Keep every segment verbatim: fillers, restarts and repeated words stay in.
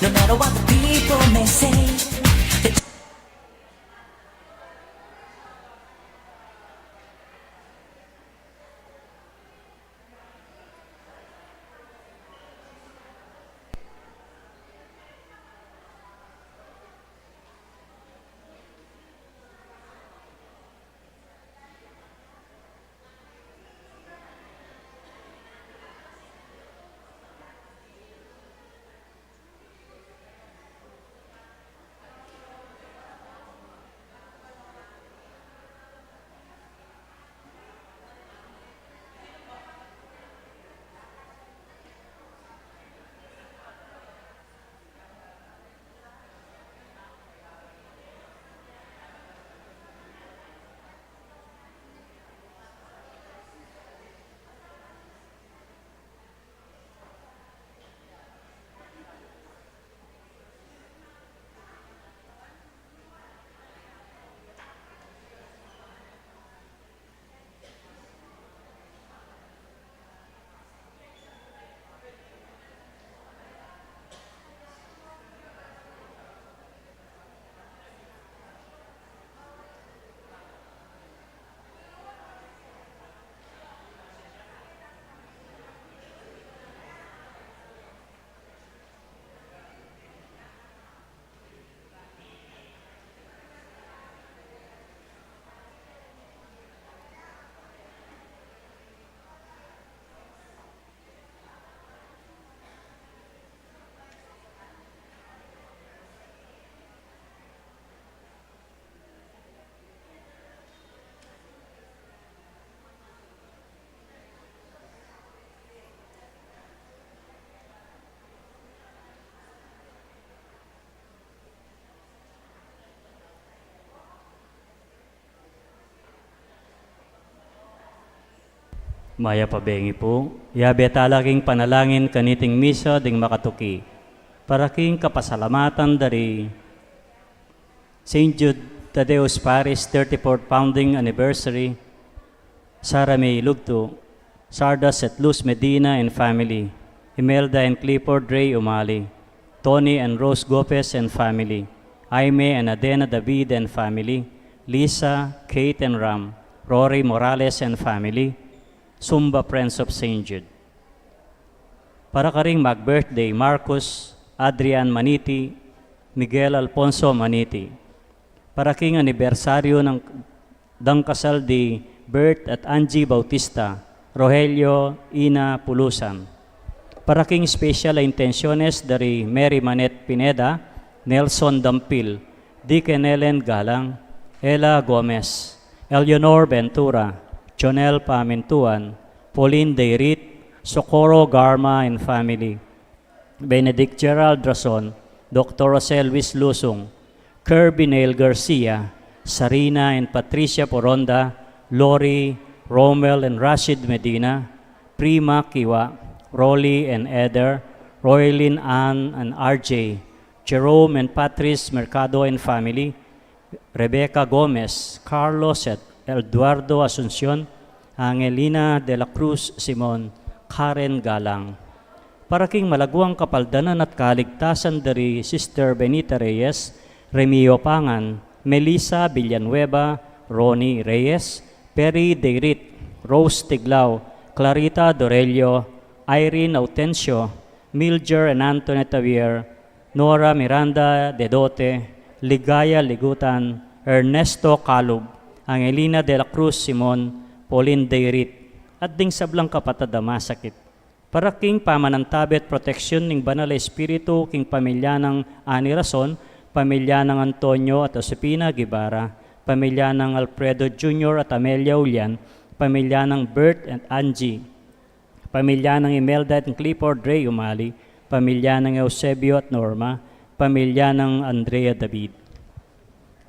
No matter what the people may say, the Mayap a bengi pu. Yabe tala king panalangin kaniting misa ding makatuki. Para king kapasalamatan dari Saint Jude Tadeo's Parish thirty-fourth founding anniversary, Sarah May Lugtu, Sardas et Luz Medina and family, Imelda and Clifford Ray Umali, Tony and Rose Gopez and family, Aime and Adena David and family, Lisa, Kate and Ram, Rory Morales and family, Sumba Friends of Saint Jude. Para karing mag-birthday, Marcus Adrian Maniti, Miguel Alfonso Maniti. Para king anibersaryu nang dang kasal di Bert at Angie Bautista, Rogelio, Ina Pulusan. Para king special a intenciones dari Mary Manette Pineda, Nelson Dampil, Deacon Ellen Galang, Ella Gomez, Eleanor Ventura, Jonel Pamintuan, Pauline Dayrit, Socorro Garma and family, Benedict Gerald Rason, Doctor Jose Luis Lusung, Kirby Neil Garcia, Sarina and Patricia Poronda, Lori, Romel and Rashid Medina, Prima Kiwa, Rolly and Eder, Roylin Ann and R J, Jerome and Patrice Mercado and family, Rebecca Gomez, Carlos at Eduardo Asuncion, Angelina de la Cruz Simon, Karen Galang. Para king malaguang kapaldanan at kaligtasan dari Sister Benita Reyes, Remio Pangan, Melissa Villanueva, Ronnie Reyes, Perry Deirit, Rose Tiglao, Clarita Dorelio, Irene Autencio, Mildred and Antoinette Javier, Nora Miranda Dedote, Ligaya Ligutan, Ernesto Calub, Angelina de la Cruz Simon, Pauline Deirit, at ding sablang kapatad a masakit. Para king pamanantabe at proteksyon ning Banal a Espiritu king pamilya nang Ani Rason, pamilya nang Antonio at Josefina Guevara, pamilya nang Alfredo Junior at Amelia Ulian, pamilya nang Bert at Angie, pamilya nang Imelda at Clifford Ray Umali, pamilya nang Eusebio at Norma, pamilya nang Andrea David.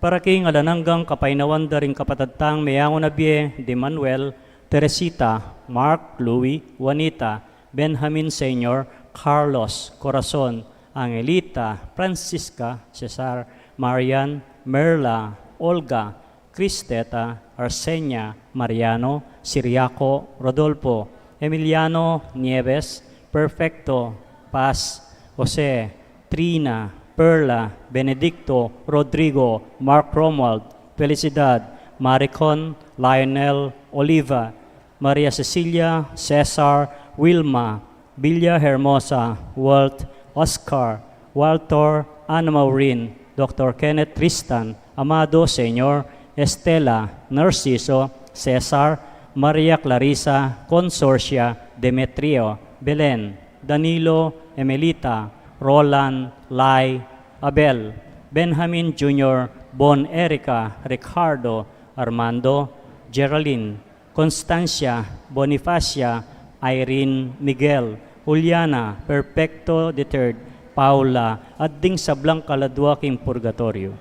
Para king alang anggang kapaynawan da ring kapatad tang meyangu na bie di Manuel, Teresita, Mark, Louie, Juanita, Benjamin Senior, Carlos, Corazon, Angelita, Francisca, Cesar, Marian, Merla, Olga, Cristeta, Arsenia, Mariano, Siriaco, Rodolfo, Emiliano, Nieves, Perfecto, Paz, Jose, Trina, Perla, Benedicto, Rodrigo, Mark Romuald, Felicidad, Maricon, Lionel, Oliva, Maria Cecilia, Cesar, Wilma, Villa Hermosa, Walt, Oscar, Walter, Ana Maureen, Doctor Kenneth, Tristan, Amado, Señor, Estela, Narciso, Cesar, Maria Clarissa, Consorcia, Demetrio, Belen, Danilo, Emelita, Roland, Lai, Abel, Benjamin Junior, Bon, Erica, Ricardo, Armando, Geraldine, Constancia, Bonifacia, Irene, Miguel, Juliana, Perfecto the third, Paula, at ding sablang kaladua king purgatorio.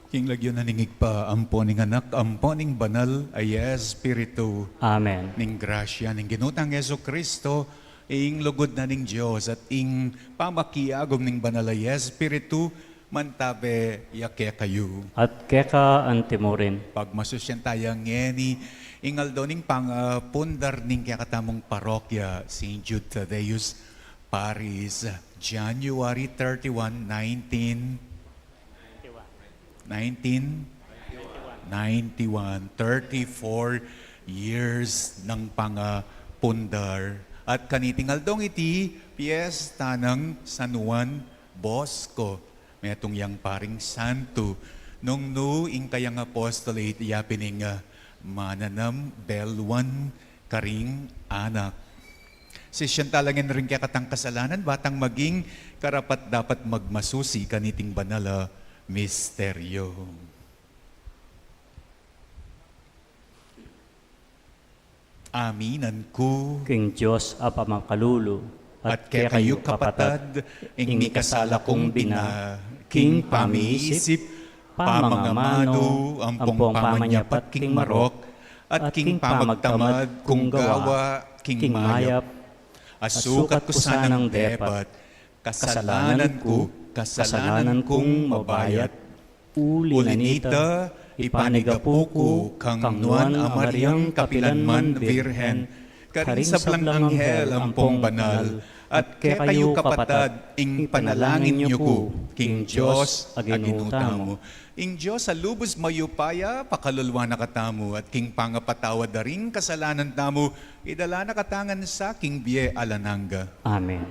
King lagyu na ning Ibpa, ampo ning Anak, ampo ning Banal a Espiritu. Amen. Ning grasya ning Ginu tang Jesucristo, ing lugud na ning Dios, at ing pamakiagum ning Banal a Espiritu, mantabe ya kekayu. At keka antimurin. Pagmasusyan taya ngeni ing aldo ning pangapundar ning kekatamung parokya, Saint Jude Thaddeus Parish, January thirty-one, nineteen nineteen ninety-one, thirty-four years nang pangapundar. At kaniting aldong iti, piyesta nang San Juan Bosco, metung yang paring santu, nung nu ing kayang apostolate ya pin ing, ah, mananam belwan karing anak. Sisian ta la ngan ring kekatang kasalanan, ba tang maging karapat-dapat magmasusi kaniting banal a misteryo. Aminan ku king Dios a pamakalulu, at kekayu kapatad, ing mikasala kung bina, king pamiisip, pamangamanu, ampong pamanyapat king marok, at king pamagtamad kung gawa king mayap. Asukat ku sanang depat, kasalanan ku, kasalanan kung mabayat. Uli na nita, ipanigapu ku kang Nuan a Mariang kapilanman Birhen, karing sablang anghel ampong banal, at kekayu kapatad, ing panalangin yu ku king Dios a Ginu tamu. Ing Dios a lubus mayupaya pakalulwan na katamu, at king pangapatawad da ring kasalanan tamu, idala na katamu ngan sa king bie alang angga. Amen.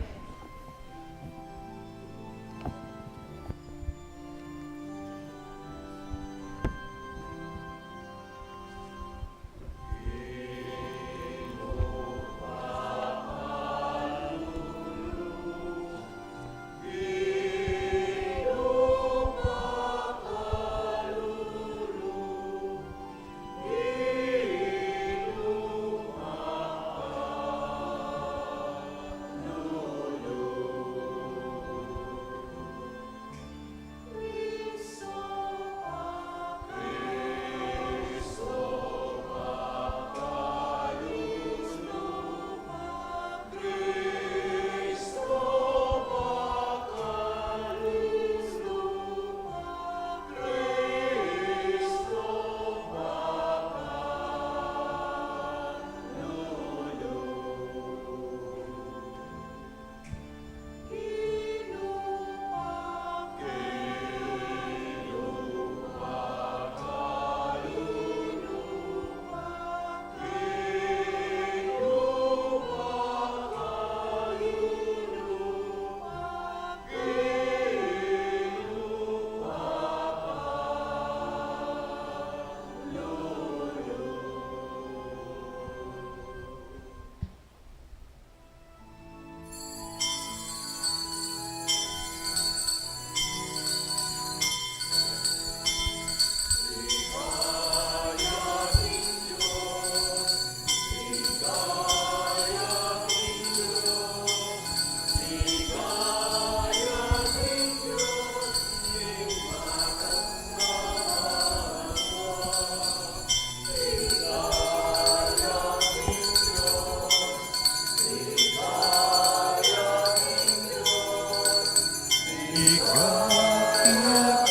Ika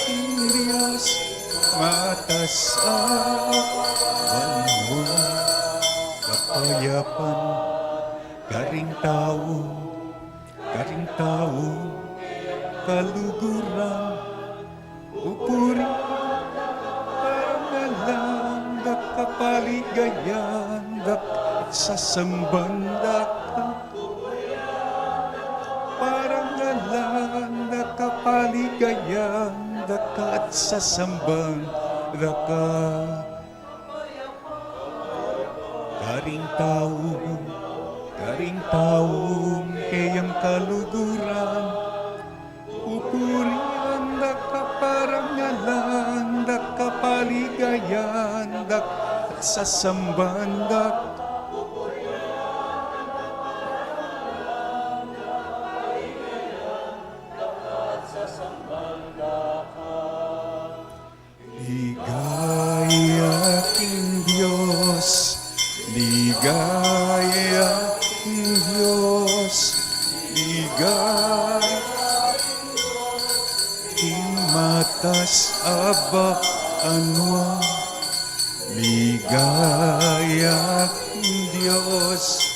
ing Dios matas a banua, kapayapan karing tau, karing tau kaluguran. Pupurian da ka, parangalan da ka, paligayan da ka, at sasamban da ka. Parangalan da ka, paligayan da ka, at sasamban da ka. Karing tau, karing tau keyang kaluguran, pupurian da ka, parangalan da ka, paligayan da ka, at sasamban da ka. Aba, anua, ligaya king Dios,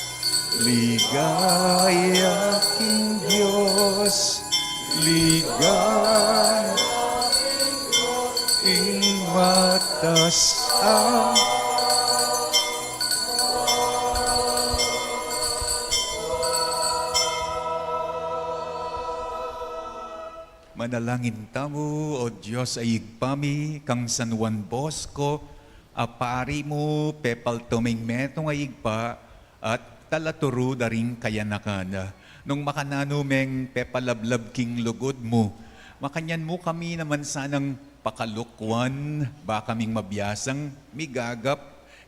ligaya king Dios, ligaya king matas a. Manalangin tamu. O Dios a Ibpa mi, kang San Juan Bosco a pari mu, pepaltuming metung a Ibpa at talaturu da ring kayanakan. Nung makananu meng pepalablab king lugud mu, makanyan mu kami naman sanang pakalukwan, ba kaming mabiasang migagap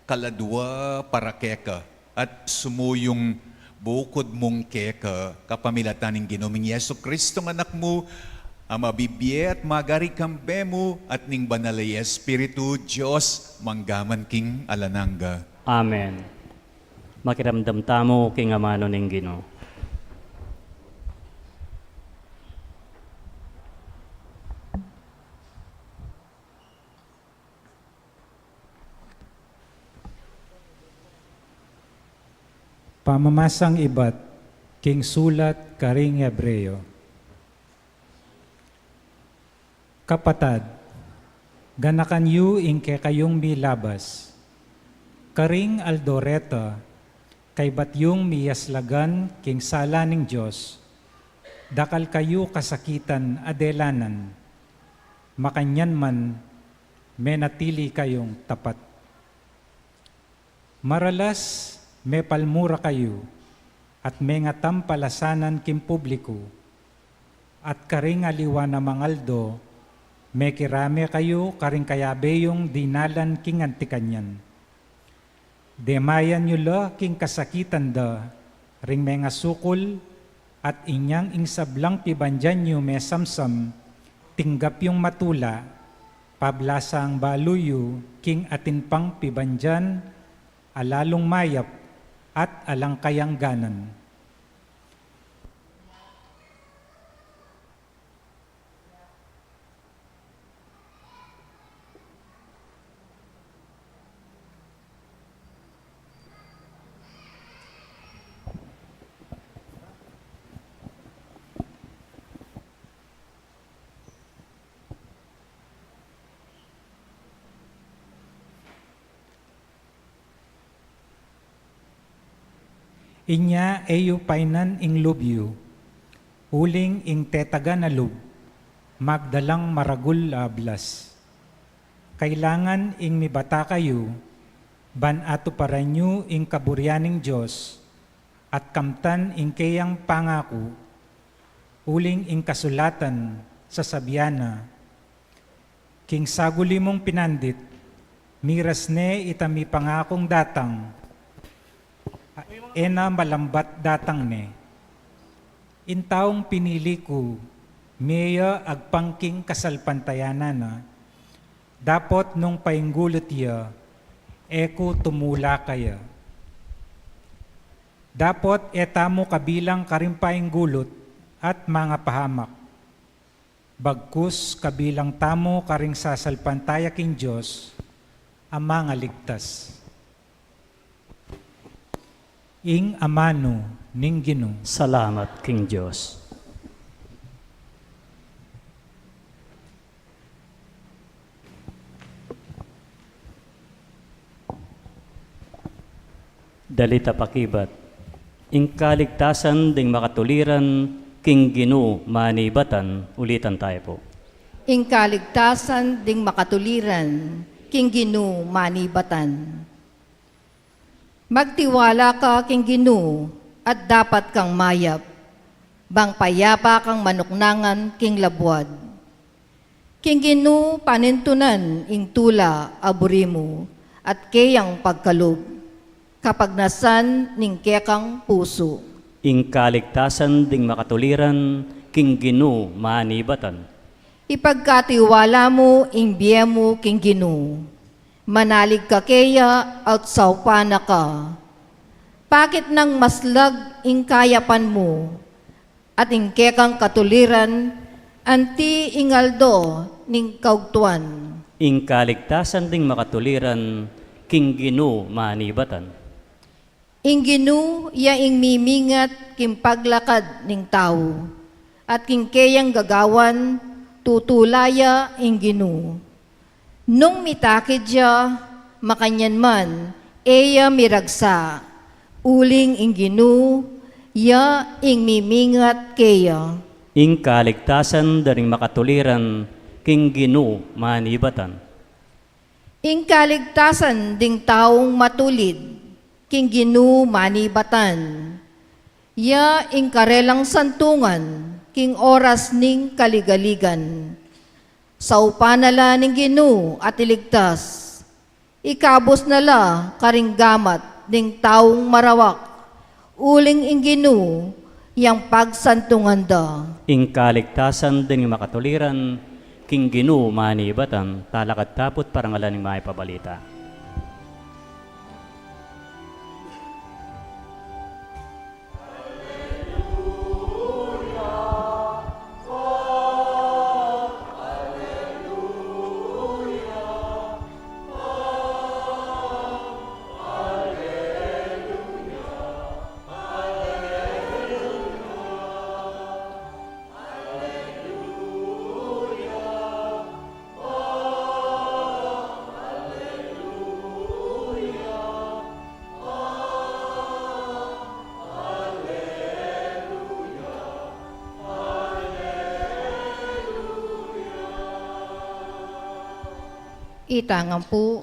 kaladua para keka at sumuyung bukud mung keka, kapamilatan ning Ginu ming Jesucristo, Anak mu, a mabibie at magari kambe mu at ning Banal a Espiritu, Dios, mangga man king alang angga. Amen. Makiramdam tamu king amanu ning Ginu. Pamamasang ibat king sulat karing Hebreo. Kapatad, ganakan yu ing kekayung milabas. Karing aldo reta, kaybat yung miyaslagan king sala ning Dios, dakal kayu kasakitan a delanan, makanyan man menatili kayung tapat. Maralas mepalmura kayu at mengatam palasanan king publiku, at karing aliwa namang aldo mekirame kayu karing kayabe yung dinalan king anti kanyan. Demayan yu la king kasakitan da ring mengasukul, at inyang ing sablang pibandian yu mesamsam, tinggap yung matula, pablasang balu yu king atin pang pibandian a lalung mayap at alang kayangganan. Inya e yu painan ing lub yu, uling ing tetagan a lub magdalang maragul a ablas. Kailangan ing mibata kayu, ban atuparan yu ing kaburian ning Dios, at kamtan ing keyang pangaku, uling ing kasulatan sasabian na, King saguli mung pinandit, miras ne itang mipangakung datang, e na malambat datang ne. Ing taung pinili ku, mie ya agpang king kasalpantayanan na, dapot nung painggulut ya, e ku tumula kaya. Dapot e tamu kabilang karing painggulut at mangapahamak. Bagkus kabilang tamu karing sasalpantaya king Dios a mangaligtas. Ing amanu ning Ginu. Salamat king Dios. Dali ta pakibat. Ing kaligtasan ding makatuliran king Ginu manibatan, ulitan tayo po. Ing kaligtasan ding makatuliran king Ginu manibatan. Magtiwala ka king Ginu at dapat kang mayap, bang payapa kang manuknangan king labuad. King Ginu panintunan ing tula a buri mu, at keyang pagkalub, kapagnasan ning kekang pusu. Ing kaligtasan ding makatuliran king Ginu manibatan. Ipagkatiwala mu ing bie mu king Ginu. Manalig ka keya at saupan na ka. Pakit nang maslag ing kayapan mu, at ing kekang katuliran Anti ing aldo ning kaugtuan. Ing kaligtasan ding makatuliran king Ginu manibatan. Ing Ginu ya ing mimingat king paglakad ning tau, at king keyang gagawan tutula ya ing Ginu. Nung mitakid ya, makanyan man, e ya miragsa, uling ing Ginu ya ing mimingat keya. Ing kaligtasan da ring makatuliran king Ginu manibatan. Ing kaligtasan ding taung matulid king Ginu manibatan. Ya ing karelang santungan king oras ning kaligaligan. Saupan na la ning Ginu at iligtas. Ikabus na la karing gamat ding taung marawak, uling ing Ginu yang pagsantungan da. Ing kaligtasan ding makatuliran king Ginu manibatan. Talakad ta pu't parangalan ing Mayap a Balita. Ita ngan pu,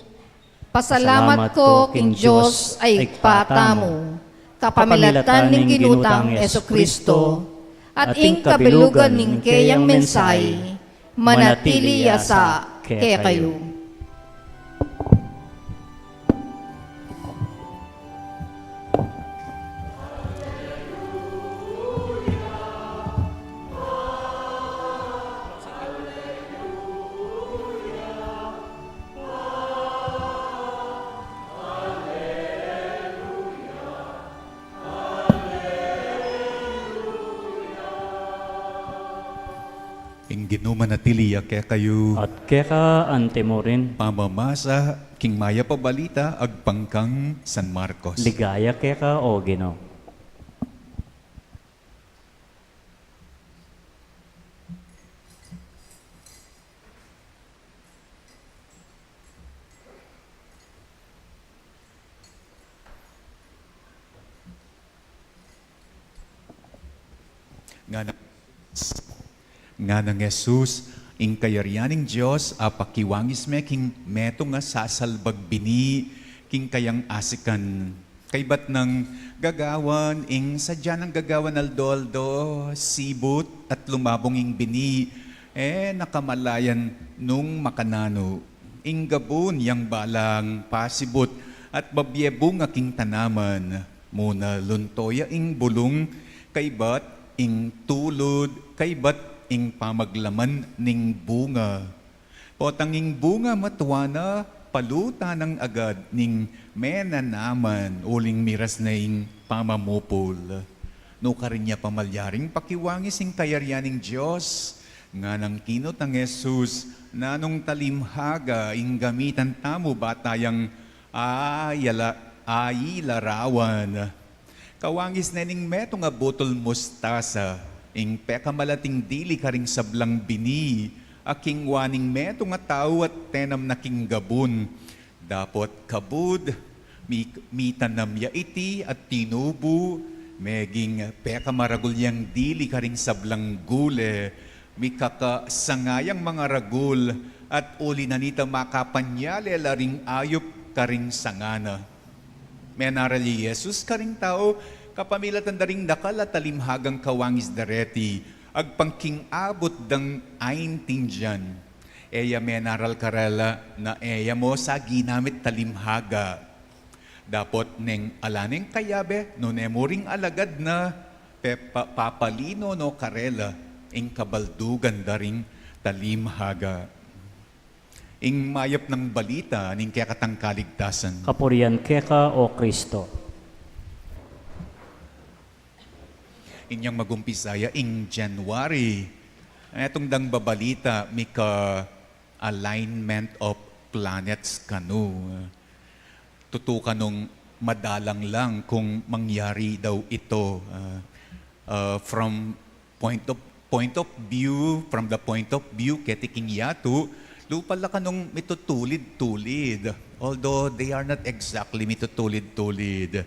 pasalamat ko king Dios a Ibpa tamu, kapamilatan ning Ginu tang Jesucristo, at ing kabilugan ning keyang mensahe, manatili ya sa kekayu. Ing Ginu manatili ya kekayu. At keka anti mu rin. Pamamasa king Mayap a Balita agpang kang San Marcos. Ligaya keka, o Ginu. Nganang, nganang Jesus, ing kayarian ning Dios apakiwangis me king metung a sasalbag bini king kayang asikan. Kaybat nang gagawan ing sadya nang gagawan aldo-aldo, sibut at lumabung ing bini, e na kamalayan nung makananu. Ing gabun yang balang pasibut at babie bunga king tanaman, muna lunto ya ing bulung, kaybat ing tulud, kaybat ing pamaglaman ning bunga. Potang ing bunga matua na, palutan nang agad ning menanaman uling miras na ing pamamupul. Nukarin ya pamalyaring pakiwangis ing kayarian ning Dios, nganang kinutang Jesus, nanung talimhaga ing gamitan tamu ba tayang ayala-, ayilarawan. Kawangis ne ning metung a butul mustasa, ing pekamalating dili karing sablang bini, a kingwa ning metung a tau at tenam na king gabun. Dapot kabud, mi-, mitanam ya iti at tinubu, meging pekamaragul yang dili karing sablang gule, mikakasanga yang mangaragul, at uli na nita makapanyale la ring ayup karing sanga na. Menaral ya i Jesus karing tau, kapamilatan da ring dakal a talimhagang kawangis da reti, agpang king abut dang aintindian. E ya menaral karela na e ya mo sa ginamit talimhaga. Dapot neng ala neng kayabe, nune mu ring alagad na, pe-, pa-, papalino no karela ing kabaldugan da ring talimhaga. Ing mayap nang balita ning kekatang kaligtasan. Kapurian keka, o Kristo. Inyang magumpisa ya ing January, Etung dang babalita, mika alignment of planets kanu. Tutu kanung madalang lang kung mangyari daw ito. Ah, ah, from point of, point of view, from the point of view keti king yatu, lupa la kanung mitutulid-tulid. Although they are not exactly mitutulid-tulid.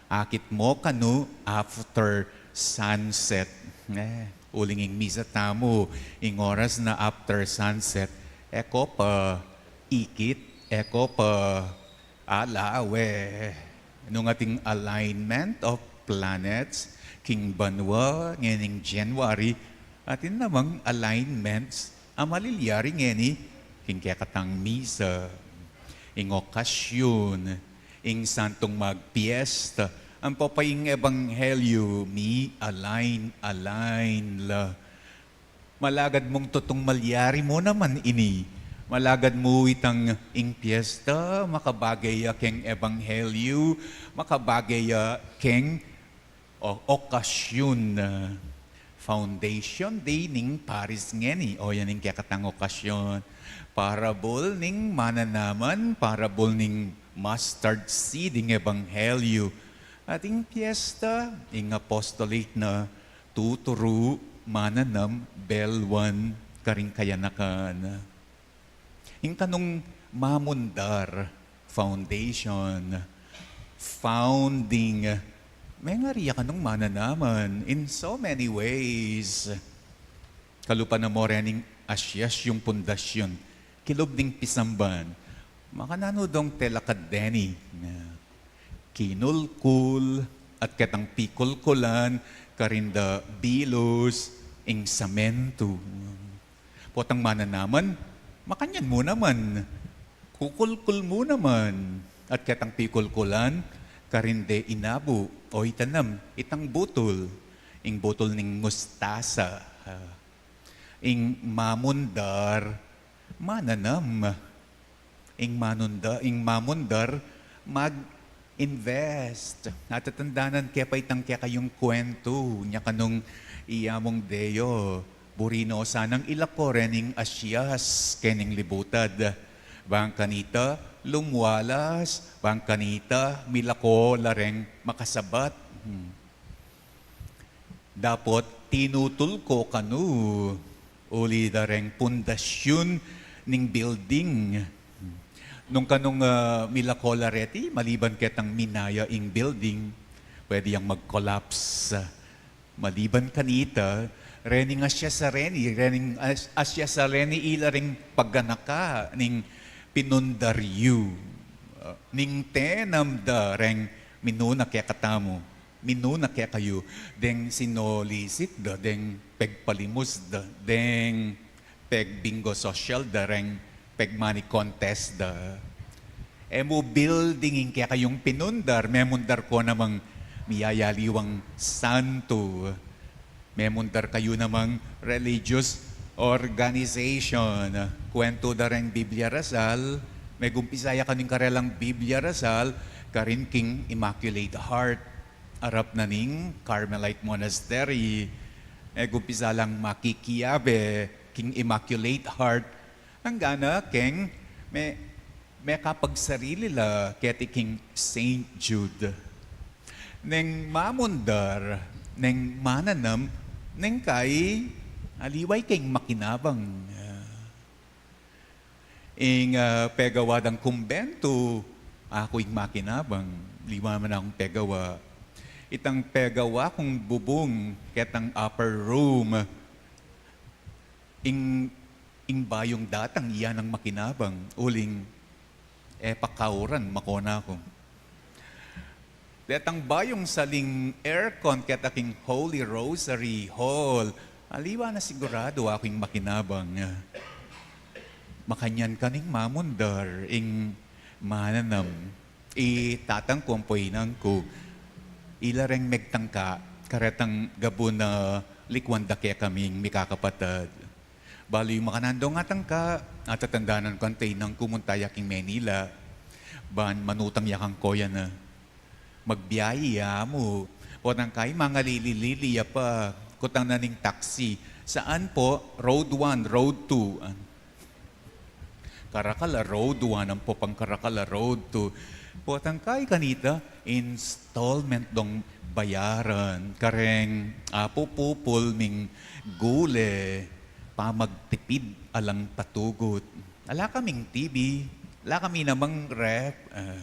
Akit mo kanu after sunset. Eh, uling ing misa tamu, ing oras na after sunset, e ko pa ikit, e ko pa ala, we. Nung ating alignment of planets, king banua, ngening January, atin namang alignments a malilyari ngeni, king kekatang misa, ing okasyun, ing santung magpiesta, ampo pa ing ebanghelyu, mi-align, align la. Malagad mung tutung malyari mu naman ini. Malagad mu itang ing piesta, makabage ya keng ebanghelyu, makabage ya keng o, okasyun, ah, Foundation Day ning Paris ngeni. O, yan ing kekatang okasyun. Parable ning mananaman, parable ning mustard seed, ing ebanghelyu. At ing piesta, ing apostolate na tuturu, mananam, belwan, karing kayanakan. Ing kanung mamundar, foundation, founding, mengari ya kanung mananaman in so many ways. Kalupa na mo rening asyas yung pundasyon, kilub ning pisamban, makananu dong telakad deni, kinulkul, at ketang pikulkulan, karin da bilus, ing samentu. Potang mananaman, makanyan mu naman, kukulkul mu naman, at ketang pikulkulan, karin de inabu, o itanam, itang butul, ing butul ning mustasa, ah, ing mamundar, mananam. Ing manunda, ing mamundar, mag-invest. Natatandanan ke pa itang kekayung kuwentu, nya kanung iya mung deyo, buri no sanang ilako rening asyas kening libutad. Bang kanita, lumwalas, bang kanita, milako la reng makasabat. Hmm. Dapot tinutul ko kanu, uli da reng pundasyun ning building. Nung kanung, ah, milako la reti, maliban ketang minaya ing building, pwede yang mag-collapse. Maliban kanita, rening asya sa reni, rening as-, asya sa reni ila ring paganaka ning pinundar yu. Ah, ning tenam da reng minuna kekatamu, minuna kekayu, deng sinolisit da, deng pegpalimus da, deng pegbingo sosyal da, reng peg-money contest da. E mu building ing kekayung pinundar, memundar ko namang miyayaliwang santu. Memundar kayu namang religious organization. Kuwentu da reng Biblia rasal, megumpisa ya kanu ing karelang Biblia rasal, karin king Immaculate Heart. Arap na ning Carmelite Monastery, megumpisa lang makikiabe king Immaculate Heart, anggana keng me-, mekapagsarili la keti king Saint Jude. Neng mamundar, neng mananam, neng kai, aliwa keng makinabang. Ing, ah, pegawa dang kumbentu, aku ing makinabang, liwa man akung pegawa. Itang pegawa kung bubung, ketang upper room, ing, ing bayung datang, iya nang makinabang, uling e pa kauran, makona ku. Detang bayung saling aircon keta king Holy Rosary Hall. Aliwa na siguradu aku ing makinabang. Makanyan kanu ing mamundar, ing mananam. I tatang ku ampo inang ku, ila reng megtangka karetang gabun a likuan da kekaming mikakapatad. Balu yu makananu dong atangka, atatandanan ku anti inang ku munta ya king Manila. Ban manutang ya kang koya na magbiahe ya mu. Potang kai mangalili-lili ya pa, kutang na ning taxi, Saan po? Road one, road two. An-, Karakal a road one, ampo pang Karakal a road two. Potang kay kanita, installment dong bayaran. Kareng Apu Pupul ming gule, pamagtipid alang patugut. Ala kaming T V, ala kami namang ref, ah,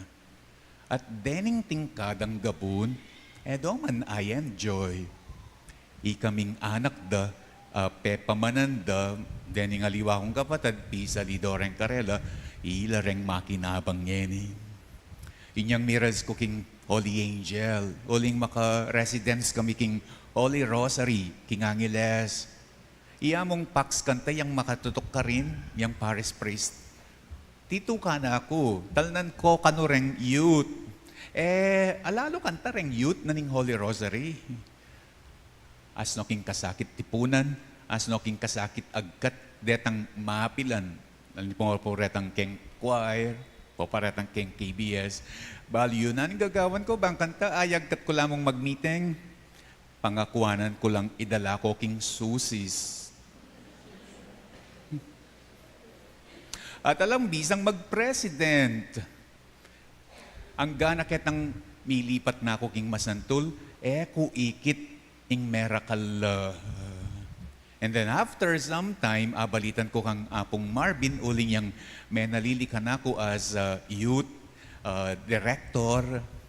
at dening tingkadang gabun, e do man I enjoy. Ikaming anak da, ah, pepamanan da, dening aliwa kung kapatad, pisali do reng karela, ila reng makinabang ngeni. Inyang miras ku king Holy Angel, uling maka-residence kami king Holy Rosary, king Angeles. Iya mung Pax kanta yang makatutuk karin, yang parish priest. Titukan na ku, talnan ko kanu reng youth. E, alalu kanta reng youth na ning Holy Rosary. Asno king kasakit tipunan, asno king kasakit agkat, detang mapilan. Alni po, po retang keng choir, po pa retang keng K B S. Balu yu na ning gagawan ku, bang kanta, ay agkat ku lamung magmiting. Pangakuanan ku lang idala ko king susis. At alang bisang mag-president. Angga na ketang milipat na ku king masantul, e ku ikit ing merakal, ah. And then after some time, abalitan ku kang Apung Marvin, uling yang menalili kanaku as, ah, youth, ah, director,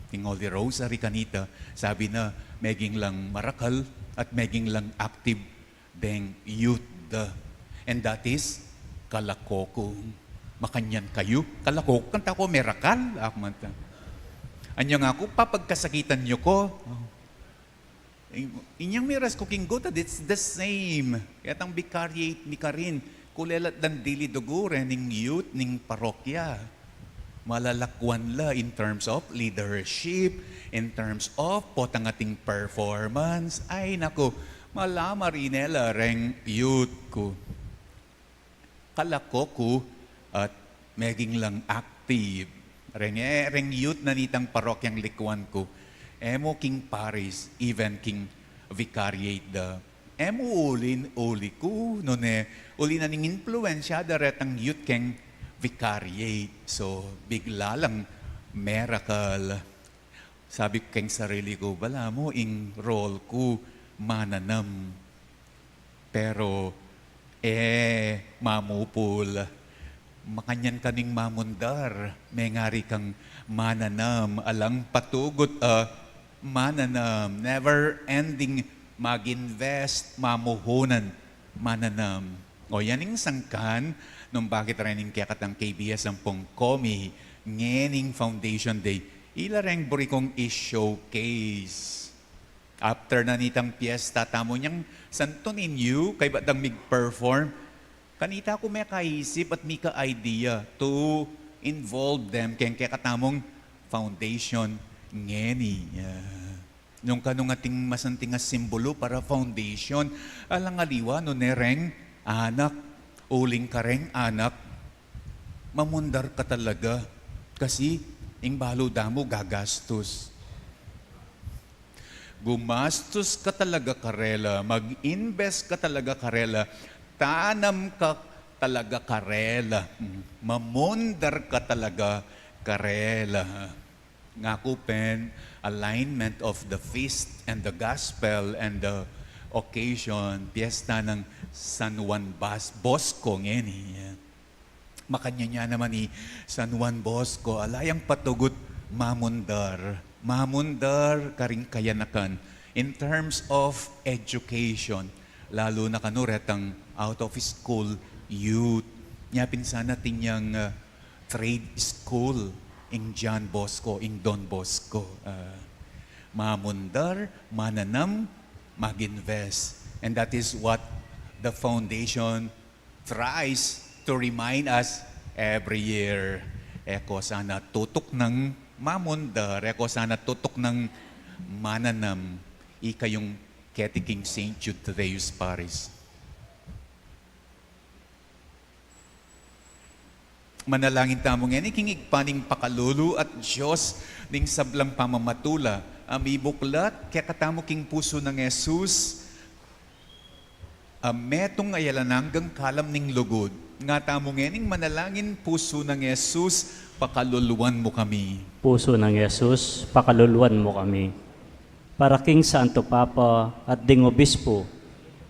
king Holy Rosary kanita, sabi na, meging lang marakal at meging lang active deng youth da. And that is, kalako ku. Makanyan kayu, kalako ku, kanta ku merakal, aku manta. Anya nga ku, papagkasakitan yu ku. In-, inyang miras ku king gutad, it's the same. Ketang vicariate mi karin, kulelat dang dili dugu reng youth ning parokya. Malalakuan la in terms of leadership, in terms of potang ating performance. Ay, naku, malamari ne la reng youth ku. Kalako ku at meging lang active. Reng, e, reng youth na nitang parokyang likuan ku. E mu king parish, even king vicariate da. E mu ulin uli ku, nune, uli na ning impluensya da retang youth keng vicariate. So, bigla lang merakal. Sabi ku keng sarili ku, balamu ing role ku mananam. Pero, e, mamupul. Makanyan ka ning mamundar, mengari kang mananam, alang patugut a mananam, never ending, mag-invest, mamuhunan, mananam. O, yan ing sangkan nung bakit reng kekatang K B S ampong komi ngening Foundation Day. Ila reng buri kung i-showcase. After na nitang piyesta tamu nyang Santo Niño, kaybat dang mig-perform, kanita ku mekaisip at mika-idea to involve them keng kekatamung foundation ngeni. Ah, nung kanung ating masanting a simbulu para foundation, alang aliwa nune reng anak, uling kareng anak, mamundar ka talaga. Kasi ing balu damu gagastus. Gumastus ka talaga karela, mag-invest ka talaga karela, tanam ka talaga karela, mm, mamundar ka talaga karela. Ngaku pin, alignment of the feast and the gospel and the occasion, piyesta nang San Juan Bas-, Bosco ngeni. Makanyan ya naman i San Juan Bosco, ala yang patugut mamundar. Mamundar karing kayanakan in terms of education, lalu na kanu retang out of school youth. Nya pin sana atin yang, ah, trade school, ing John Bosco, ing Don Bosco. Ah, mamundar, mananam, mag-invest. And that is what the foundation tries to remind us every year. E ko sana tutuknang mamundar, e ko sana tutuknang mananam, ikayung keti king Saint Jude Thaddeus Parish. Manalangin tamu ngeni king Ibpa ning pakalulu at Dios ning sablang pamamatula, a mibuklat kekatamu king pusu nang Jesus, A metung a alang anggang kalam ning lugud. Nga tamu ngening manalangin, Pusu nang Jesus, pakaluluan mu kami. Pusu nang Jesus, pakaluluan mu kami. Para king Santo Papa at ding Obispo,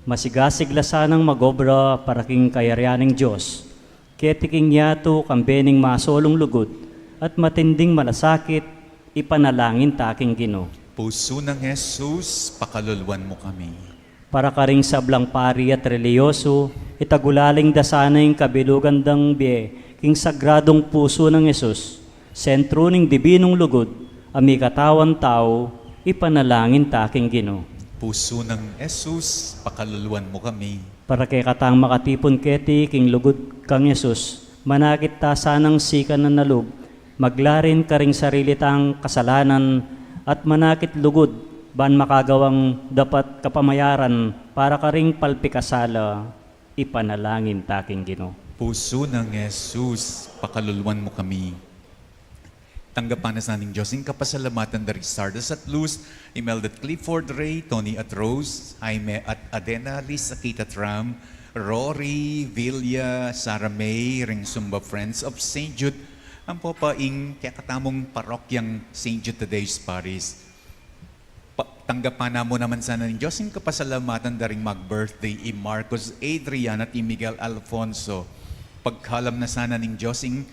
masigasig la sanang magobra para king kayarian ning Dios. Keti king yatu kambe ning masolung lugud at matinding malasakit, ipanalangin ta king Ginu. Pusu nang Jesus, pakaluluan mu kami. Para karing sablang pari at relihiyosu, itagulaling da sana ing kabilugan dang bie king sagradung pusu nang Jesus, sentru ning dibinung lugud, a mikatawan tau, ipanalangin ta king Ginu. Pusu nang Jesus, pakaluluan mu kami. Para kekatang makatipun keti king lugud kang Jesus, manakit ta sanang sikanan a lub, maglarin karing sarili tang kasalanan at manakit lugud ban makagawang dapat kapamayaran para karing palpikasala, ipanalangin ta king Ginu. Pusu nang Jesus, pakaluluan mu kami. Tanggapan na sa ning Dios ing kapasalamatan da ri Sardas at Luz, Imelda at Clifford, Ray, Tony at Rose, Jaime at Adena, Lisa, Kate at Ram, Rory, Villa, Sarah May, ring Zumba Friends of Saint Jude, ampo pa ing kekatamung parokyang Saint Jude Tadeu's Parish. Pa-, tanggapan na mu naman sana ning Dios ing kapasalamatan da ring mag-birthday, i Marcos Adrian at i Miguel Alfonso. Pagkalam na sana ning Dios ing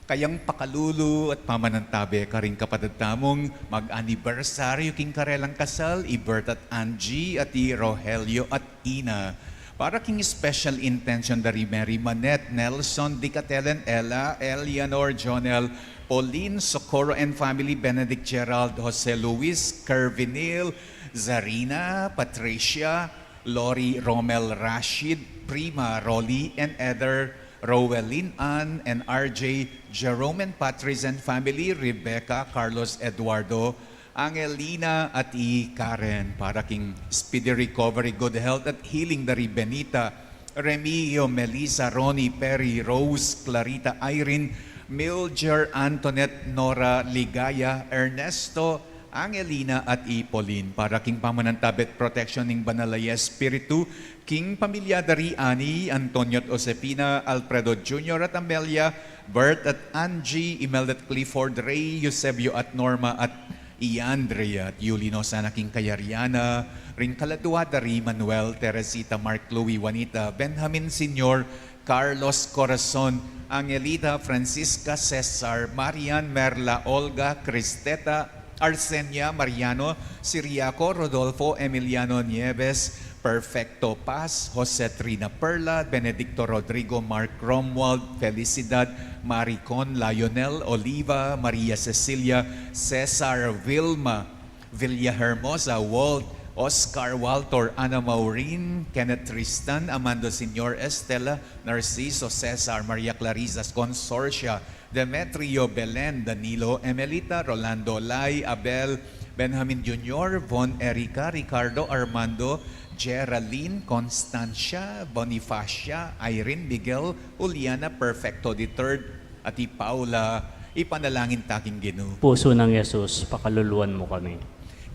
kayang pakalulu at pamanantabe karing kapatad tamung mag-anibersaryu king karelang kasal, i Bert at Angie at i Rogelio at Ina. Para king special intention da ri Mary Manette, Nelson, Dicatelen, Ella, Eleanor, Jonel, Pauline, Socorro and family, Benedict, Gerald, Jose Luis, Kervinil, Zarina, Patricia, Lori, Romel, Rashid, Prima, Rolly and Eder, Rowelyn, Ann and R J, Jerome and Patrice and family, Rebecca, Carlos, Eduardo, Angelina at i Karen. Para king speedy recovery, good health at healing da ri Benita, Remigio, Melissa, Ronnie, Perry, Rose, Clarita, Irene, Mildred, Antoinette, Nora, Ligaya, Ernesto, Angelina at i Pauline. Para king pamanantabe at protection ning Banal a Espiritu king pamilya da ri Annie, Antonio at Josefina, Alfredo Junior at Amelia, Bert at Angie, Imelda at Clifford, Ray, Eusebio at Norma at i Andrea at Yuli no sana king kayarian na, ring kaladua da ri Manuel, Teresita, Mark, Louie, Juanita, Benjamin Senior, Carlos, Corazon, Angelita, Francisca, Cesar, Marian, Merla, Olga, Cristeta, Arsenia, Mariano, Siriaco, Rodolfo, Emiliano, Nieves, Perfecto, Paz, Jose, Trina, Perla, Benedicto, Rodrigo, Mark, Romuald, Felicidad, Maricon, Lionel, Oliva, Maria Cecilia, Cesar, Vilma, Villahermosa, Walt, Oscar, Walter, Ana Maureen, Kenneth, Tristan, Amando, Senior, Estela, Narciso, Cesar, Maria Clarisa, Consorcia, Demetrio, Belen, Danilo, Emelita, Rolando, Lai, Abel, Benjamin Junior, Von, Erica, Ricardo, Armando, Geraldine, Constancia, Bonifacia, Irene, Miguel, Juliana, Perfecto the third, at i Paula, ipanalangin ta king Ginu. Pusu nang Jesus, pakaluluan mu kami.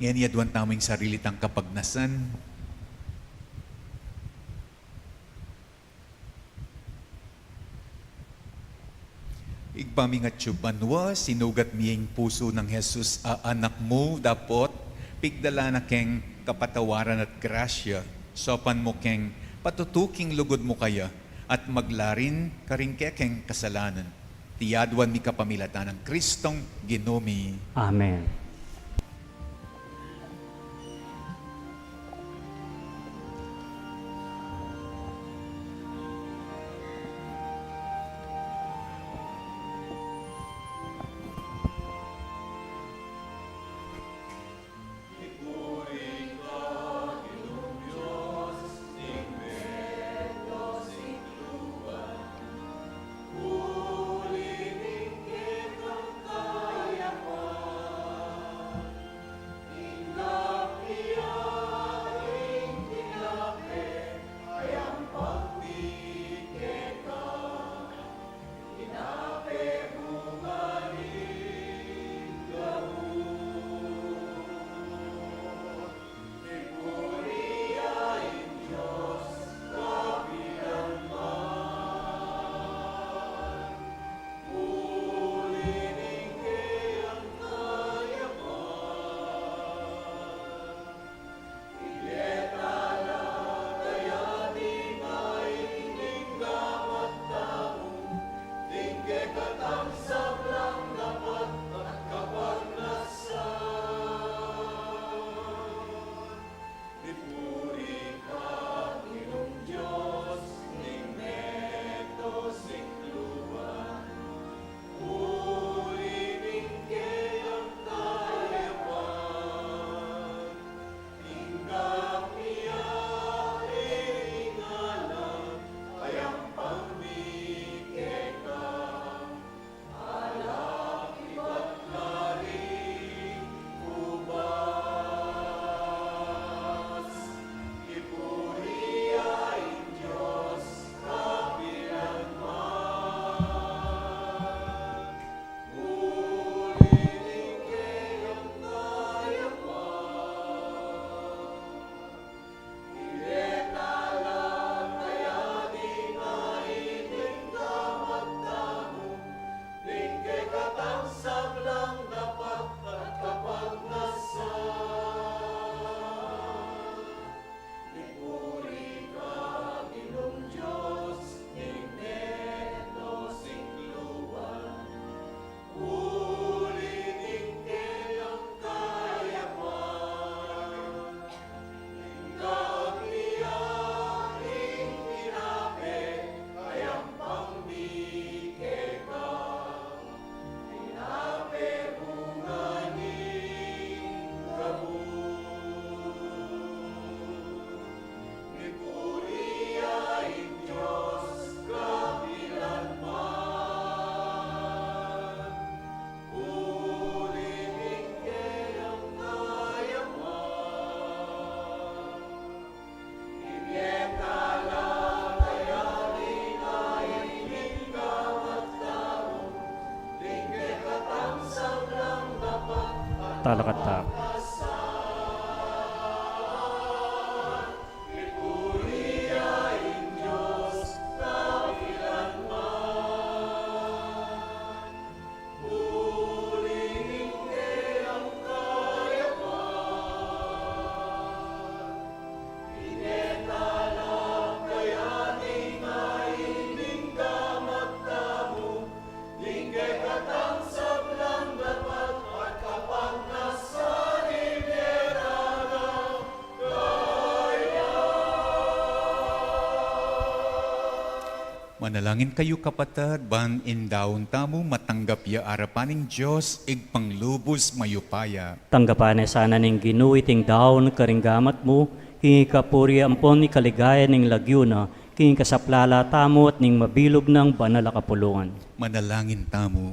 Ngeni aduan tamu ing sarili tang kapagnasan. Ibpa ming atsu ka banua, sinugat mi ing pusu nang Jesus a Anak mu, dapot pigdala na keng kapatawaran at grasya, saupan mu keng patutu king lugud mu kaya, at maglarin karing kekeng kasalanan. Iti aduan mi kapamilatan nang Kristong Ginu mi. Amen. Kekatang sablang dapat at kapagnasan. Ipuri ka, Ginung Dios ning meto sikluban. Uli ning keyang kayapan. Ing kapia ing alang, ayang pang mi keka. Alak ibat na ring ubas, ipuri ya ing Dios kapilan man. Uli ning keyang kayapan. Talakad ta. Manalangin kayu, kapatad, ban ing daun tamu matanggap ya arapan ning Dios Ibpang lubus mayupaya. Tanggapan na sana ning Ginu iting daun karing gamat mu, king ikapuri ampon ikaligaya ning lagyu na, king ikasaplala tamu at ning mabilug nang banal a kapulungan. Manalangin tamu.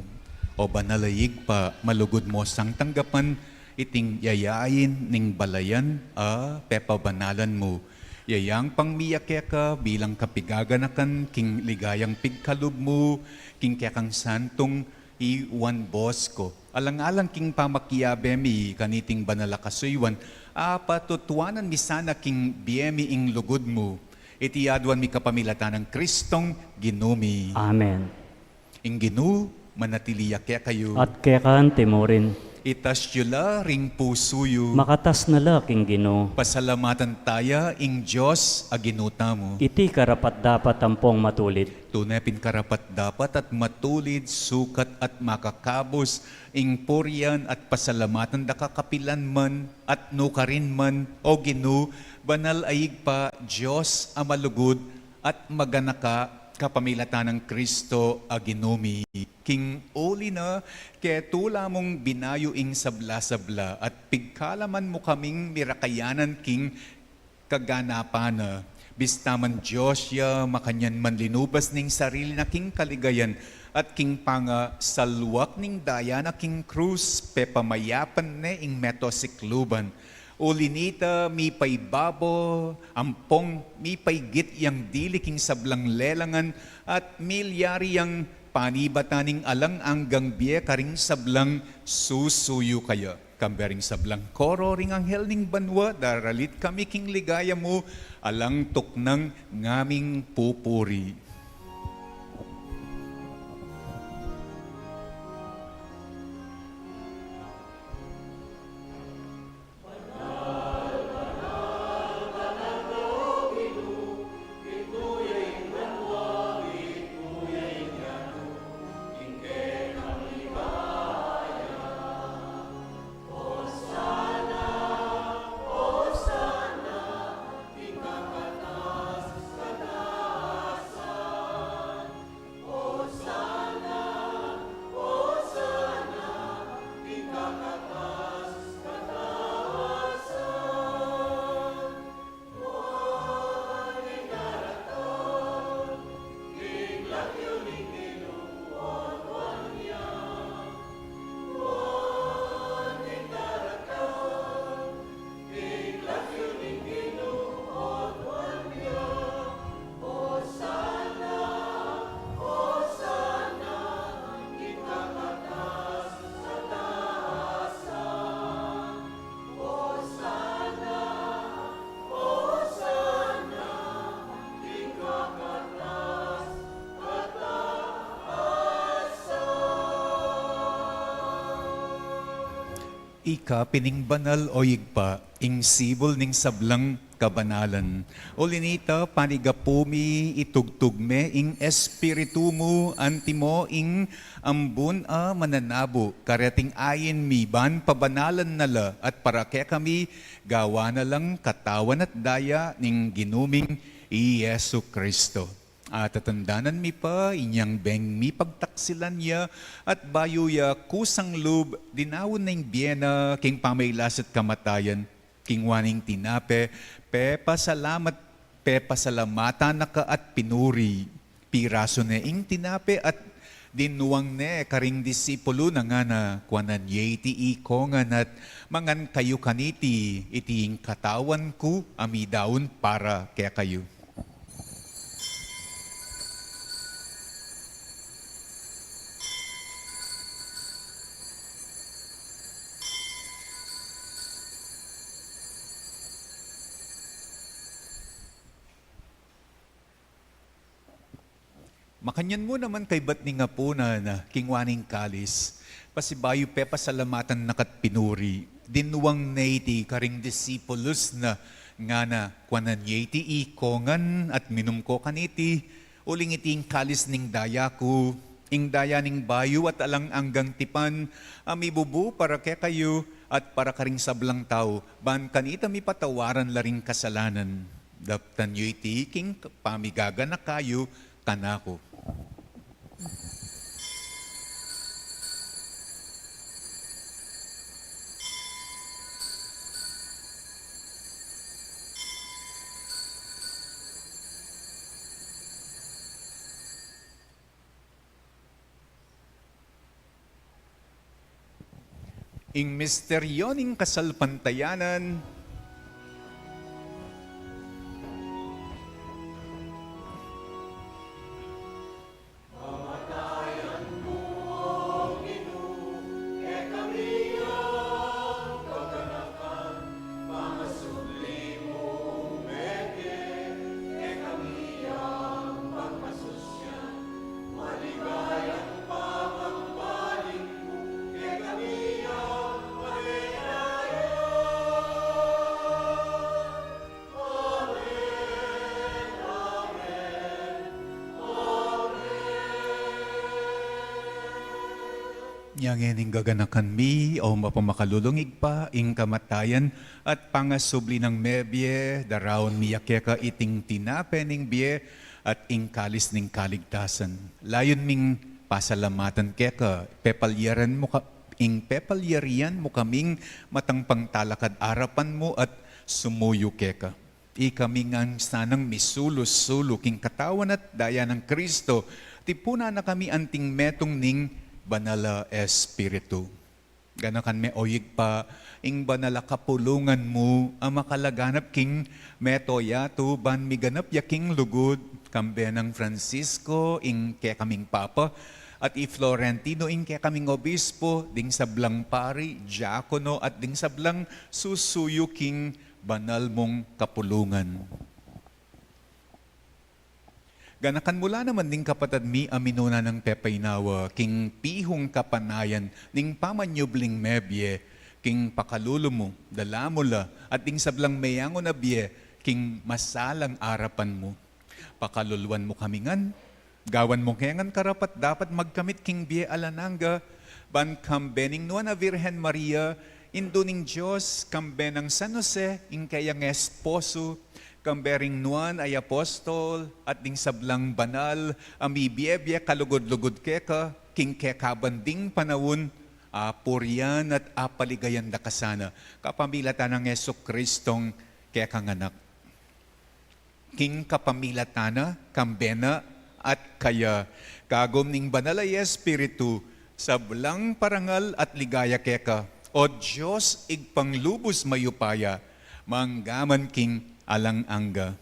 O banal a Ibpa, malugud mu sang tanggapan iting yayain ning balayan a pepabanalan mu. Ya yang pangmie keka bilang kapigaganakan king ligayang pigkalub mu king kekang santung i Juan Bosco. Alang-alang king pamakiabe mi kaniting banal a kasuyuan, apatutuanan mi sana king bie mi ing lugud mu. Iti aduan mi kapamilatan nang Kristong Ginu mi. Amen. Ing Ginu manatili ya kekayu. At keka naman murin. Itas yu la ring pusu yu. Makatas na la king Ginu. Pasalamatan taya ing Dios a Ginu tamu. Iti karapat-dapat ampong matulid. Tune pin karapat-dapat at matulid, sukat at makakabus, ing purian at pasalamatan da ka kapilan man at nukarin man, O Ginu, banal a Ibpa, Dios a malugud at maganaka, kapamilatan nang Kristo a Ginu mi. King uli na, ketula mung binayu ing sabla-sabla at pigkalaman mu kaming mirakayanan king kaganapan na. Bista man Dios ya, makanyan man linubas ning sarili na king kaligayan at king pangasalwak ning daya na king krus, pepamayapan ne ing meto sikluban. Uli nita, mipaibabo ampong mipaigit yang dili king sablang lelangan at milyari yang panibatan ning alang anggang bie karing sablang susuyu kaya. Kambe ring sablang koro ring anghel ning banua, daralit kami king ligaya mu, alang tuknang ngaming pupuri. Ika pin ing banal, o Ibpa, ing sibul ning sablang kabanalan. Uli na nita, panigapu mi, itugtug me ing Espiritu mu, antimo ing ambun a mananabu, kareting ain mi ban pabanalan na la, at para kekami, gawan na lang katawan at daya ning Ginu ming i Jesu Cristo. At tatandanan mi pa inyang beng mipagtaksilan ya, at bayu ya kusang lub, dinaun na ing bie na king pamailas at kamatayan, kinua ne ing tinape, pepasalamat, pepasalamatan na ka at pinuri, pirasu ne ing tinape at dinuang ne karing disipulu na ngana, kuanan ye iti ikongan at mangan kayu kaniti, iti ing katawan ku a midaun para kekayu. Makanyan mu naman kaybat ning apunan, kinua ne ing kalis, pasibayu pepasalamatan na ka at pinuri, dinuang ne iti karing disipulus na ngana, kuanan ye iti ikongan at minum ko kaniti, uling iti ing kalis ning daya ku, ing daya ning bayu at alang anggang tipan, a mibubu para kekayu at para karing sablang tau, ban kanita mipatawaran la ring kasalanan. Daptan yu iti king pamigaganaka yu kanaku. Ing misteryo ning kasalpantayanan. Nya ngening gaganakan mi, o mapamakalulung Ibpa, ing kamatayan at pangasubli nang mebie, daraun mi ya keka iting tinape ning bie at ing kalis ning kaligtasan. Layun ming pasalamatan keka, pepalyaran mu ka, ing pepalyarian mu kaming matang pangtalakad arapan mu at sumuyu keka. Ikami ngan sanang misulu-sulu king katawan at daya nang Kristo, tipunan na kami anting metung ning Banal a Espiritu. Ganakan me, o Ibpa, ing banal a kapulungan mu a makalaganap king mabilug a yatu ban miganap ya king lugud, kambe nang Francisco, ing kekaming Papa, at i Florentino, ing kekaming Obispo, ding sablang pari, diakono, at ding sablang susuyu king banal mung kapulungan. Ganakan mu la naman ding kapatad mi a minuna nang pepaynawa king pihung kapanayan ning pamanyubling mebie, king pakalulu mu, dala mu la, at ding sablang meyangu na bie, king masalang arapan mu. Pakaluluan mu kami ngan, gawan mu ke ngan karapat-dapat magkamit king bie alang angga, ban kambe ning Nuan a Virgen Maria, Indu ning Dios, kambe nang San Jose, ing keyang esposo, kambe ring nuan a apostol, at ding sablang banal a mibie-bie kalugud-lugud keka, king kekaban ding panaun, apurian at apaligayan da ka sana, kapamilatan nang Jesucristong kekang Anak. King kapamilatan na, kambe na, at kaya, kagum ning Banal a Espiritu, sablang parangal at ligaya keka, o Dios, Ibpang lubus mayupaya, mangga man king alang angga.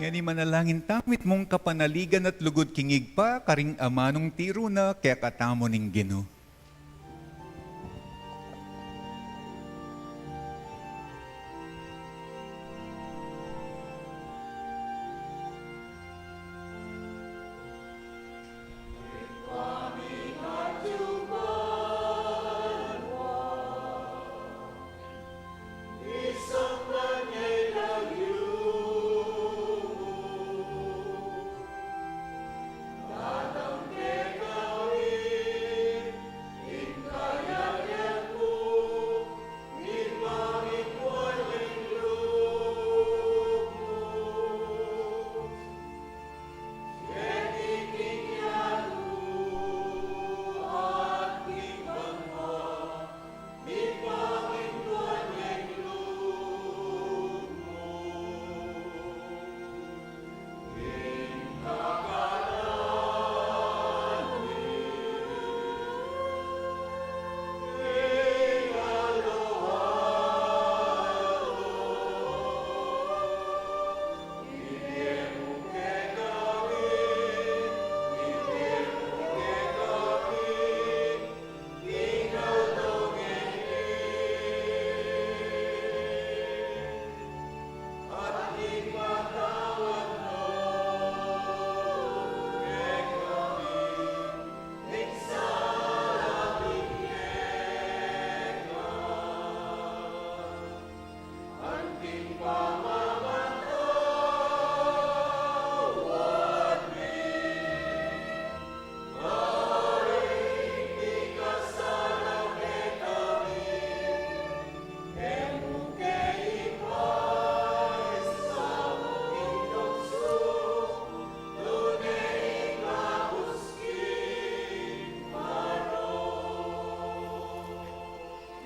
Ngeni manalangin tamu, mitmung kapanaligan at lugud king Ibpa, karing amanung tiru na kekatamu ning Ginu.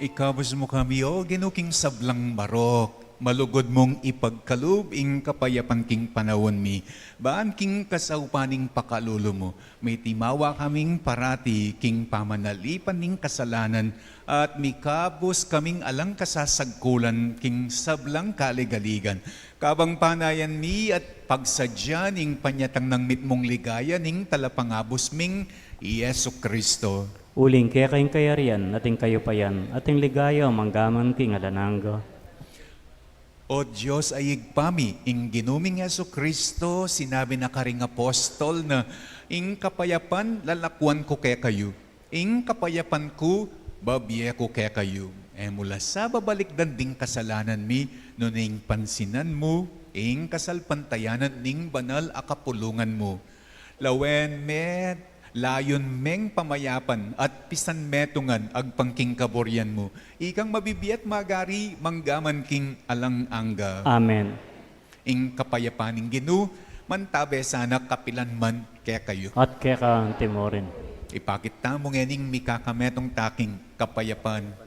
Ikabus mu kami, O Ginu, king sablang marok. Malugud mung ipagkalub ing kapayapan king panaun mi, ban king kasaupan ning pakalulu mu, mitimawa kaming parati king pamanalipan ning kasalanan, at mikabus kaming alang kasasagkulan king sablang kaligaligan. Kabang panayan mi at pagsadyan ing panyatang nang mitmung ligaya ning Talapangabus ming i Jesucristo. Uling keka ing kayarian, at ing kayupayan, at ing ligaya, manggaman king alang angga. O Dios a Ibpa mi, ing Ginu ming Jesucristo, sinabi na karing apostol na, "Ing kapayapan lalakwan ku kekayu, ing kapayapan ku babie ku kekayu." E mu la sa babalikdan ding kasalanan mi, nune ing pansinan mu ing kasalpantayanan ning banal a kapulungan mu. Lawen me, layun meng pamayapan at pisanmetungan agpang king kaburian mu. Ikang mabibie at magari manggaman king alang angga. Amen. Ing kapayapan ning Ginu mantabe sana kapilan man kekayu. At keka antimurin. Ipakit tamu ngening mikakametung ta king kapayapan.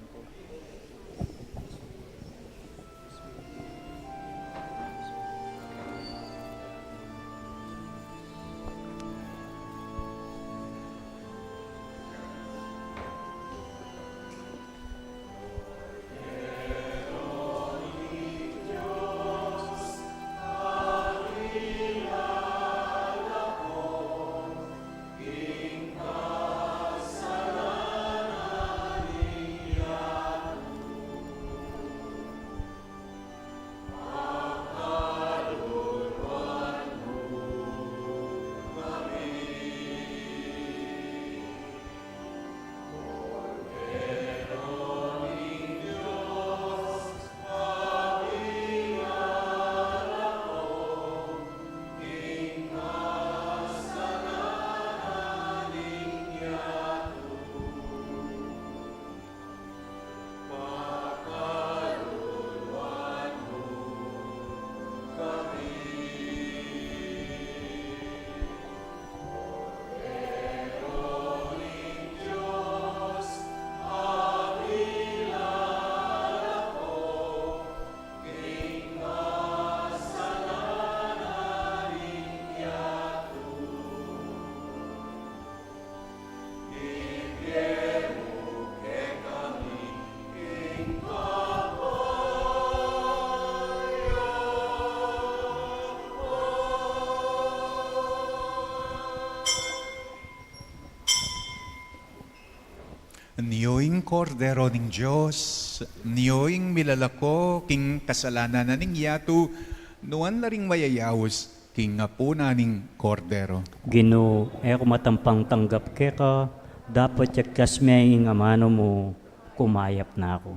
Kordero ning Dios, nyo ing milalako king kasalanan na ning yatu, nuan la ring mayayaus king apunan ning Kordero. Ginu, e ku matampang tanggap keka, dapot yagkas me ing amanu mu, kumayap na ku.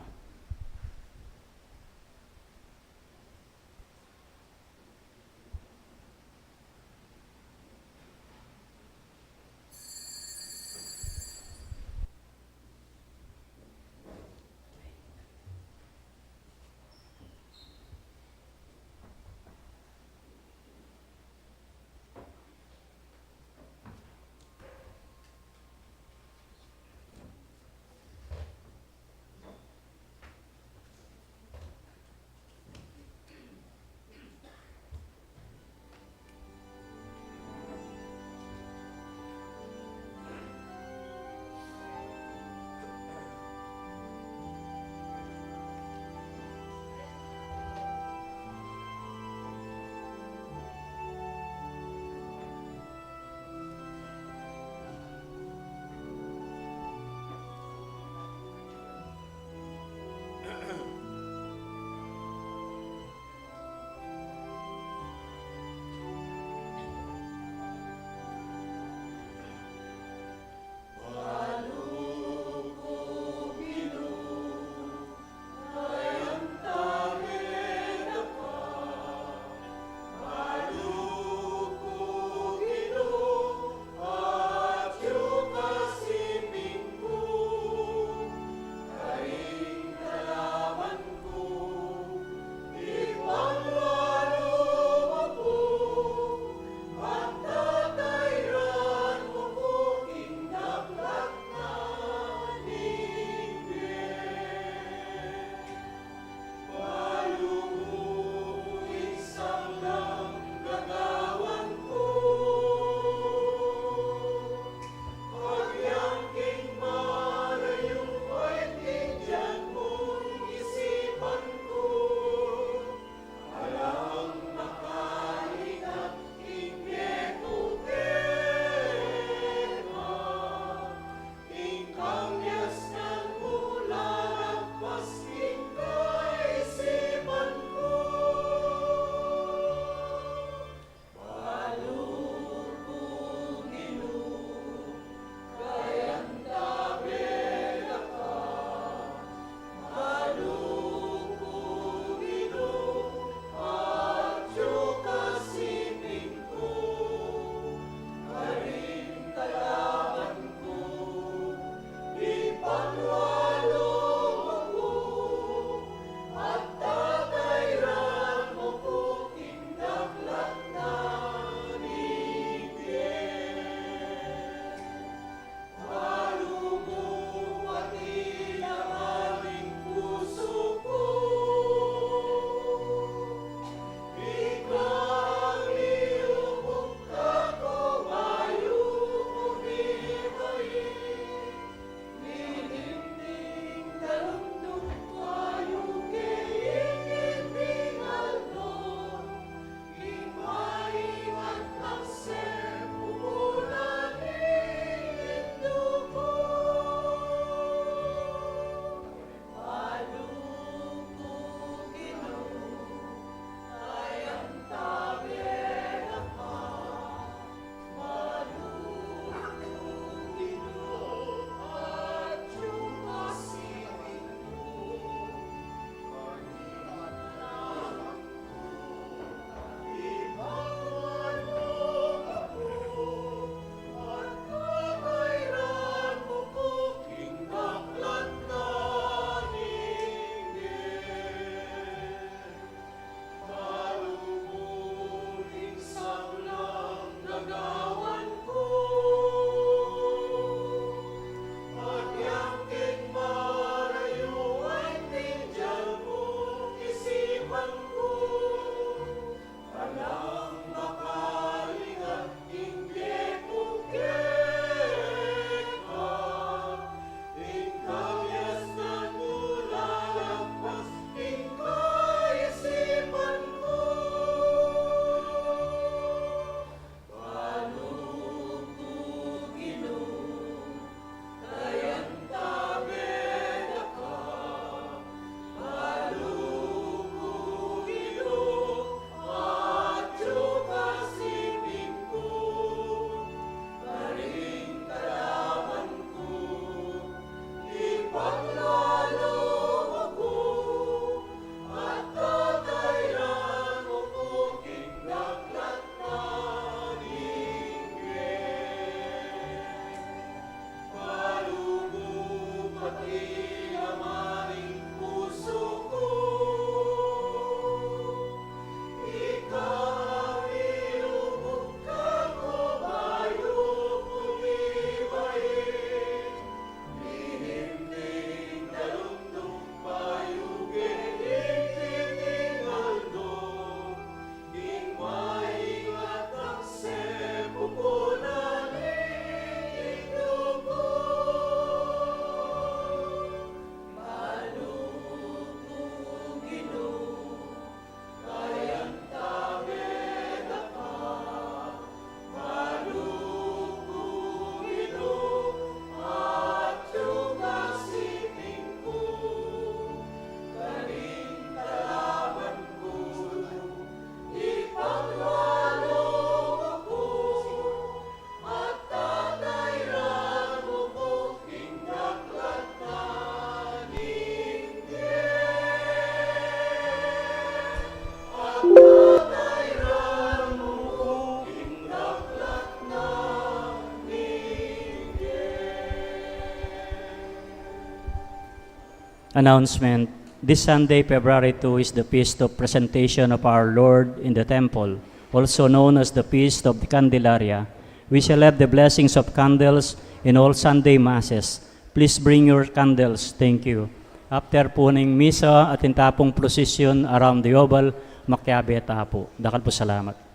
Announcement. This Sunday, February two, is the Feast of Presentation of Our Lord in the Temple, also known as the Feast of the Candelaria. We shall have the blessings of candles in all Sunday Masses. Please bring your candles. Thank you. After pu ning misa, atin ta pung procession around the oval, makiabe ta pu. Dakal pung salamat.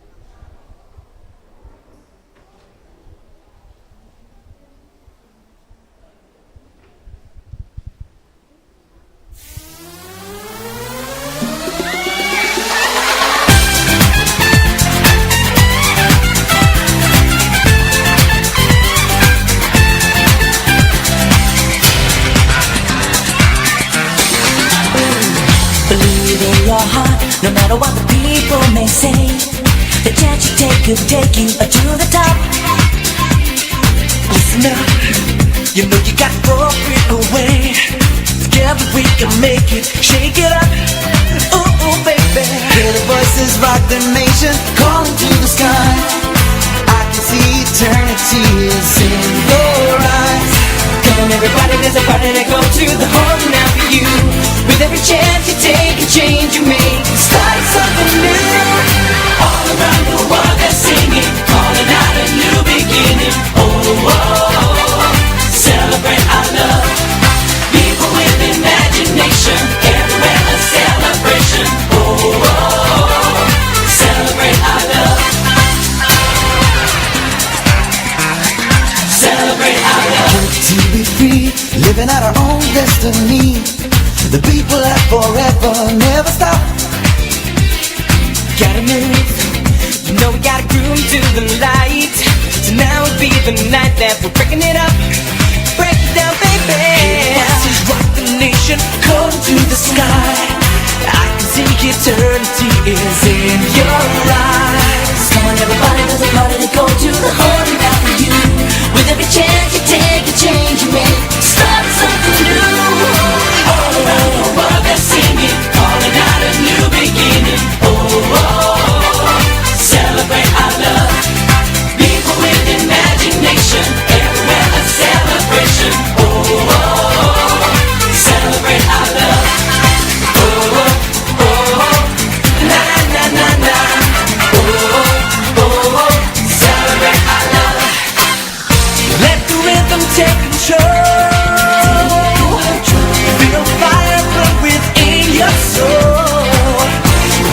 Believe in your heart, no matter what the people may say. The chance you take could take you to the top. Listen up, you know you got to throw it away. Together we can make it, shake it up. Ooh, ooh, baby. Hear the voices rock the nation, calling to the sky. I can see eternity is in your eyes. Come on, everybody, there's a party that goes to the heart and now for you. With every chance you take, a change you make, start something new. All around the world they're singing, calling out a new beginning. Oh, oh, oh, oh. Celebrate our love. People with imagination, everywhere a celebration. Oh, oh, oh, oh. Celebrate our love. Celebrate our love. Free to be free, living out our own destiny. The people have forever, never stop. Gotta move, you know we gotta groove to the light. Tonight will be the night that we're breaking it up. Break it down, baby. Hear the voices rock the nation, calling to the sky. I can see eternity is in your eyes. Come on, everybody, there's a party to go to. The whole night for you. With every chance you take, a change you make, start something new. All around the world they're singing, calling out a new beginning. Oh, oh, oh, oh. Celebrate our love. People with imagination, everywhere a celebration. Oh, oh, oh, oh. Celebrate our love. Oh, oh, oh, oh. Na, na, na, na. Oh, oh, oh, oh. Celebrate our love. Let the rhythm take control. Feel fire burn within your soul.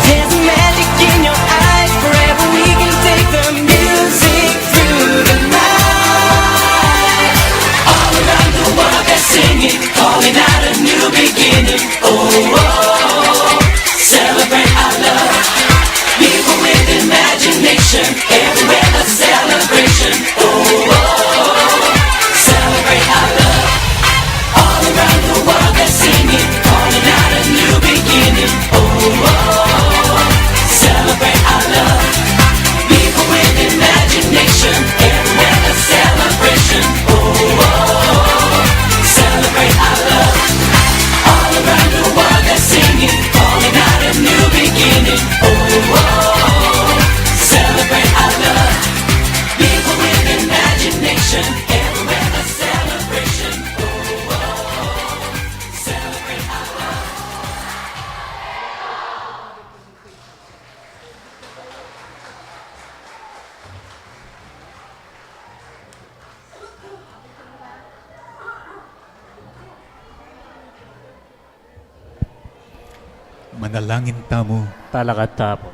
There's a magic in your eyes. Forever we can take the music through the night. All around the world they're singing, calling out a new beginning. Oh, oh, oh, oh. Celebrate our love. People with imagination, everywhere a celebration. Oh, oh, oh, oh. Celebrate our love. All around the world they're singing, calling out a new beginning. Oh, oh, oh, oh. Celebrate our love. People with imagination, everywhere a celebration. Oh, oh, oh, oh. Celebrate our love. All around the world they're singing, calling out a new beginning. Oh, oh, oh, oh. Celebrate our love. People with imagination, everywhere a celebration. Oh, oh, oh, oh. Celebrate our love. Manalangin tamu. Talakad ta pu.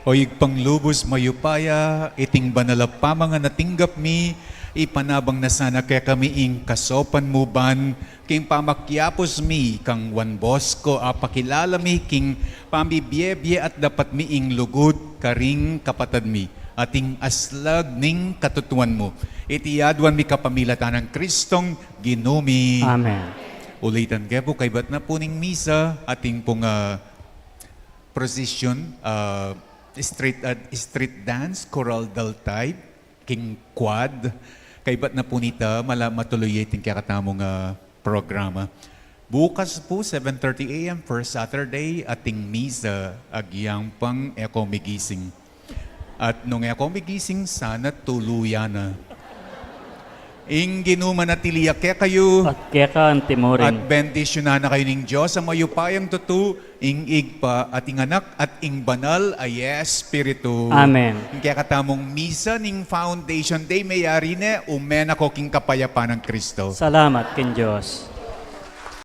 O Ibpang lubus mayupaya, iting banal a pamangan a tinggap mi, ipanabang na sana kekami ing kasaupan mu ban king pamakiapus mi kang Juan Bosco, a pakilala mi king pamibie-bie at dapat mi ing lugud karing kapatad mi, ating aslag ning katutuan mu. Iti aduan mi kapamilatan nang Kristong Ginu mi. Amen. Ulitan ke pu, kaybat na pu ning misa, atin pung, ah, procession, ah, street, ah, street dance, Choral del Tide, king quad. Kaybat na pu nita, mala-, matuloy ya iting kekatamung, ah, programa. Bukas pu, seven thirty A M, first Saturday, ating misa, agyang pang e ko migising. At nung e ko migising, sana tuluyan na. Ing Ginu manatili ya kekayu. At keka antimurin. At bendisyunan na kayu ning Dios a mayupayang tutu, ing Ibpa at ing Anak at ing Banal a Espiritu. Amen. Ing kekatamung misa ning Foundation Day, meyari ne, ume na ko king kapayapan nang Kristo. Salamat king Dios.